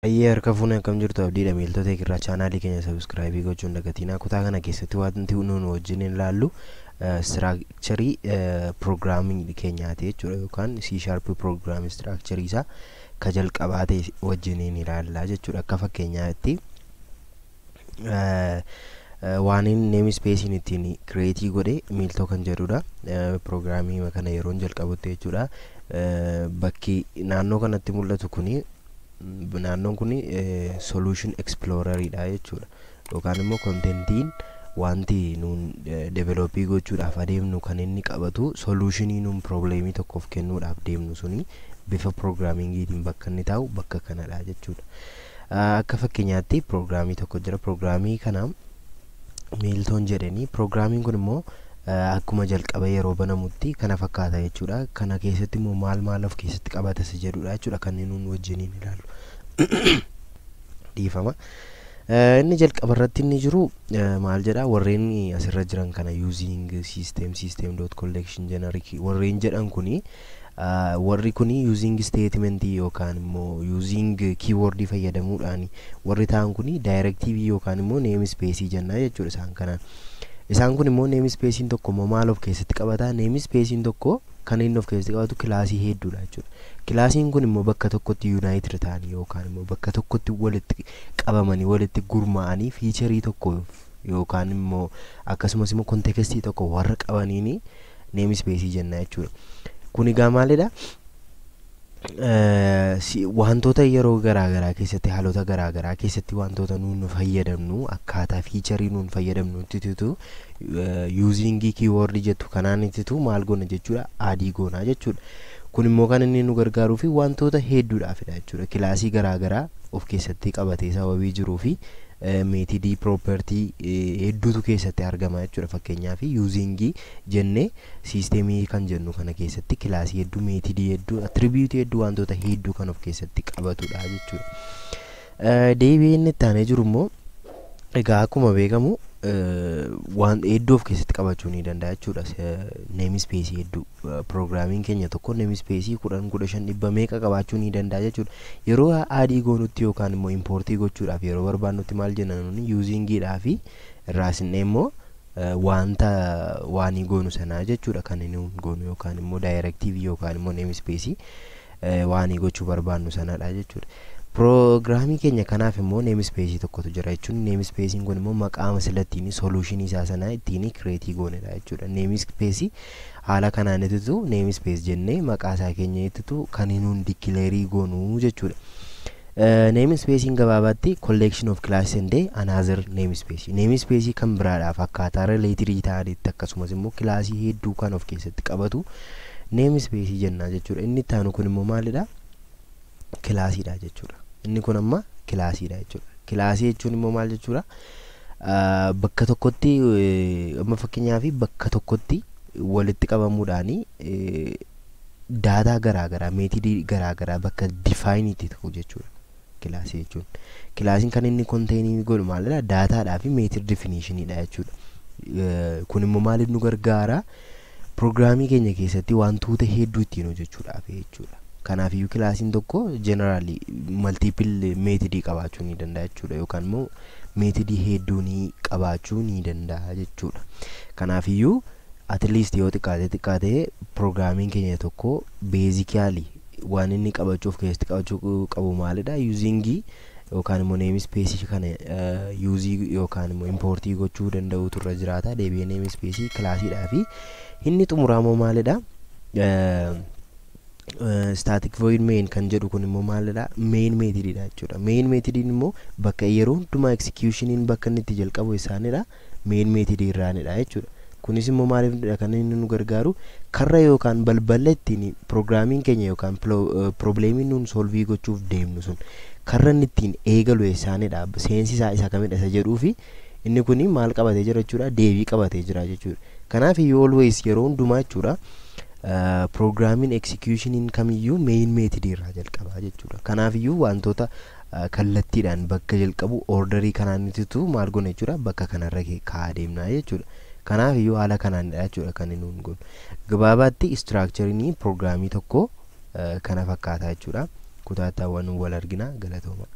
Baay'ee harka fuune, akkam jirtu? Abdiidha. Miiltota irraa chaanaalii keenya subscribe gochuun dagatinaa. Kutaa kana keessatti wanti nuun wajjin ilaallu structure programming keenyaati jechuudha, yookaan C# program structure isaa ka jalqabaa ta'e wajjiniin ilaallaa jechuudha. Akka fakkeenyaatti, waan inni namespaceiin ittiin create godhe miiltoo kan jedhudha. Piroogiraamii kana yeroon jalqabutti jechuudha. Bakki naannoo kanatti mul'atu kuni, naannoon kun solution exploreridha jechuudha, yookaan immoo contentiin wanti nuun develop gochuudhaaf adeemnu kan inni qabatu, solutionii nuun problemii tokkoof kennuudhaaf deemnu suni bifa programmingiitiin bakka inni taa'u bakka kanadha jechuudha. Akka fakkeenyaatti piroogiraamii tokko jira. Piroogiraamii kana miiltoon jedhanii, piroogiraamiin kun immoo akkuma jalqaba yeroo banamutti kana fakkaata jechuudha. Kana keessatti immoo maal maal of keessatti qabata isa jedhudha jechuudha kan nuun wajjiniin ilaallu. Dhiifama. Inni jalqaba irratti inni jiru maal jedha? Warreen asirra jiran kana, using system, system dot collection, generic warreen jedhan kuni, warri kuni using statement yookaan immoo using keyword fayyadamuudhaan warri ta'an kuni directive yookaan immoo namespace jenna jechuudha isaan kanaan. Isaan kun immoo namespaceiin tokko immoo maal of keessatti qabata? Namespaceiin tokko kan inni of keessatti qabatu classii hedduudha jechuudha. Classiin kun immoo bakka tokkotti united ta'anii yookaan immoo bakka tokkotti walitti qabamanii, walitti gurmaa'anii, feature tokko yookaan immoo akkasumas immoo context tokko warra qabaniini namespace jenna jechuudha. Kun egaa maalidha? Wantoota yeroo garaagaraa keessatti, haalota garaagaraa keessatti wantoota nuun fayyadamnu, akkaataa feature nuun fayyadamnutti using keyword jettu kanaan ittitu maal goona jechuudha? Add goonaa jechuudha. Kun immoo kan inni nu gargaaruu fi wantoota hedduudhaafidha jechuudha. Classii garaagaraa of keessatti qabatee sababii jiruu fi method, property hedduutu keessatti argama jechuudha. Fakkeenyaaf, using jennee system kan jennu kana keessatti classii hedduu, method hedduu, attribute hedduu, wantoota hedduu kan of keessatti qabatudha jechuudha. Deebi'ee inni itti aanee jiru immoo, egaa akkuma beekamu waan hedduu of keessatti qabachuu ni danda'a jechuudha. Namespace hedduu, piroogiraamiin keenya tokko namespace 10, 15, 100 meeqa qabaachuu ni danda'a jechuudha. Yeroo add goonutti yookaan immoo import gochuudhaaf yeroo barbaannutti maal jenna nuni? Usingiidhaa fi irraa sinnee immoo wanta waanii goonu sanaa jechuudha, kan inni goonu yookaan immoo directive yookaan immoo namespace waanii gochuu barbaannu sanadha jechuudha. Piroogiraamii keenya kanaaf immoo namespace tokkotu jira jechuun, namespaceiin kun immoo maqaa sila ittiin solution isaa sana ittiin create goonedha jechuudha. Namespace haala kanaan ittitu namespace jennee maqaa isaa keenya ittitu kan nuun declare goonuu jechuudha. Namespaceiin gabaabaatti collection of classes and another namespace. Namespace kan biraadhaaf akkaataa related ta'anitti akkasumas immoo classii hedduu kan of keessatti qabatu namespace jenna jechuudha. Inni itti aanu kun immoo maalidha? Classiidha jechuudha. Inni kun amma classiidha jechuudha. Classii jechuun immoo maal jechuudha? Bakka tokkotti, amma fakkeenyaaf, bakka tokkotti walitti qabamuudhaani data garaagaraa, method garaagaraa bakka define itti ta'u jechuudha. Classii jechuun. Classiin kan inni contain godhu maalidha? Dataadhaa fi method definitioniidha jechuudha. Kun immoo maaliif nu gargaara? Piroogiraamii keenya keessatti wantoota hedduu ittiin hojjechuudhaaf jechuudha. Kanaafiyyuu classiin tokko generally multiple method qabaachuu ni danda'a jechuudha, yookaan immoo method hedduu ni qabaachuu ni danda'a jechuudha. Kanaafiyyuu at least yoo xiqqaate xiqqaate piroogiraamiin keenya tokko basically waan inni qabachuu of keessatti qabachuu qabu maalidha? Using yookaan immoo namespace kana use yookaan immoo import gochuu danda'utu irra jiraata. Deebi'ee namespace, classiidhaa fi inni xumuraa immoo maalidha? Static void main kan jedhu kun immoo maalidha? Main methodiidha jechuudha. Main methodiin immoo bakka yeroo hundumaa executioniin bakka inni itti jalqabu isaanidha, main method irraanidha jechuudha. Kunis immoo maaliifidha kan inni nu gargaaru? Karra yookaan balbala ittiin piroogiraamiin keenya yookaan problemiin nuun solve gochuuf deemnu sun karra inni ittiin eegalu isaanidha, seensi isaa isa kamidha isa jedhuu fi inni kun maal qabatee jira jechuudha? Deebii qabatee jira jechuudha. Kanaaf iyyuu always, yeroo hundumaa jechuudha, piroogiraamiin executioniin kamiyyuu main method irraa jalqaba jechuudha. Kanaaf iyyuu wantoota kallattiidhaan bakka jalqabu order kanaan ittitu maal goona jechuudha? Bakka kanarra kaa'aa deemna jechuudha. Kanaaf iyyuu haala kanaanidha jechuudha kan inni nuun goonu. Gabaabaatti structureiin piroogiraamii tokko kana fakkaata jechuudha. Kutaataawwan wal argina, galatooma.